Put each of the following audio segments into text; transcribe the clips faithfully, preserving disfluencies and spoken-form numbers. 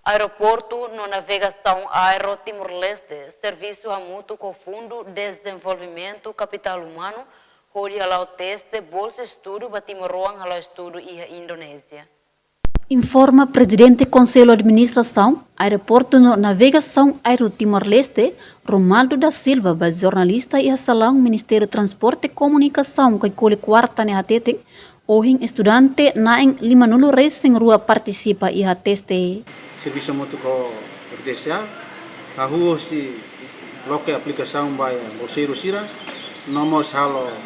Aeroportu no Navegasaun Aérua Timor-Leste servisu hamutuk ho Fundu Dezenvolvimentu Kapitál Umanu hodi hala'o teste bolsa estudu ba timoroan hala'o estudu iha Indonézia. Informa Prezidente Konsellu Administrasaun Aeroportu no Navegasaun Aérua Timor-Leste, Romaldo da Silva, ba jornalista iha salaun Ministériu Transporte Komunikasaun Caicoli, kuarta ne'e hateten, ohin estudante na'in lima-nulu resin rua partisipa iha teste. Servisu hamutuk ho F D S A, hahú hosi loke aplikasaun ba bolseiru sira, no mós halo, eh,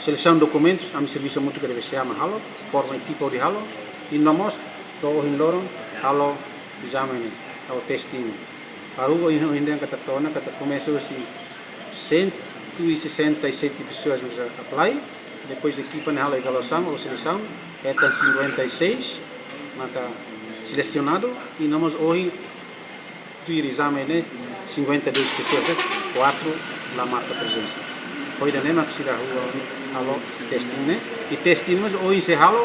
selesaun dokumentus, ami servisu hamutuk ho F D S A mak halo, forma ekipa hodi halo, i no mós to'o ohin loron halo ezame ne'e, halo teste ne'e. Hahú ohin, ohin dehan katak to'o ona, katak komesa hosi cento e sessenta e sete pessoas mós apply, depois ekipa ne'e halo avaliasaun ou selesaun, hetan cinquenta e seis maka selesionadu, i no mós ohin tuir ezame ne'e cinquenta e dois pessoas, eh, quatro la marka prezensa. Ho ida-ne'e mak sira hahú halo teste ne'e, i teste ne'e mós ohin sei halo,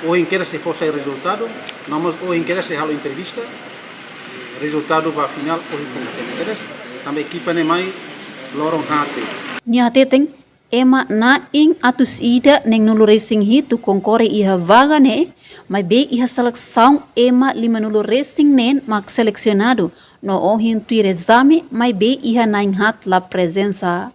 ohin kedas sei fó sai rezultadu, no mós ohin kedas sei halo entrevista, rezultadu ba finál ohin kontente kedas, tanba ekipa ne'e mai loron haat. Nia hateten, ema na'in atus ida neen-nulu resin hitu konkorre iha vaga ne'e, maibé iha selesaun ema lima-nulu resin neen mak selesionadu, no ohin tuir ezame, maibé iha na'in haat la prezensa.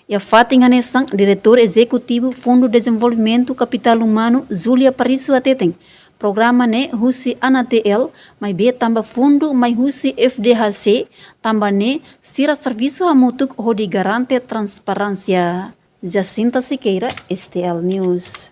Iha fatin hanesan, Diretór Ezekutivu Fundu Dezenvolvimentu Kapitál Umanu, Júlia Parisio hateten, programa ne'e husi ANATL, maibé tanba fundu mai husi F D H C, tanba ne'e sira servisu hamutuk hodi garante transparénsia. Jacinta Sequeira, S T L News.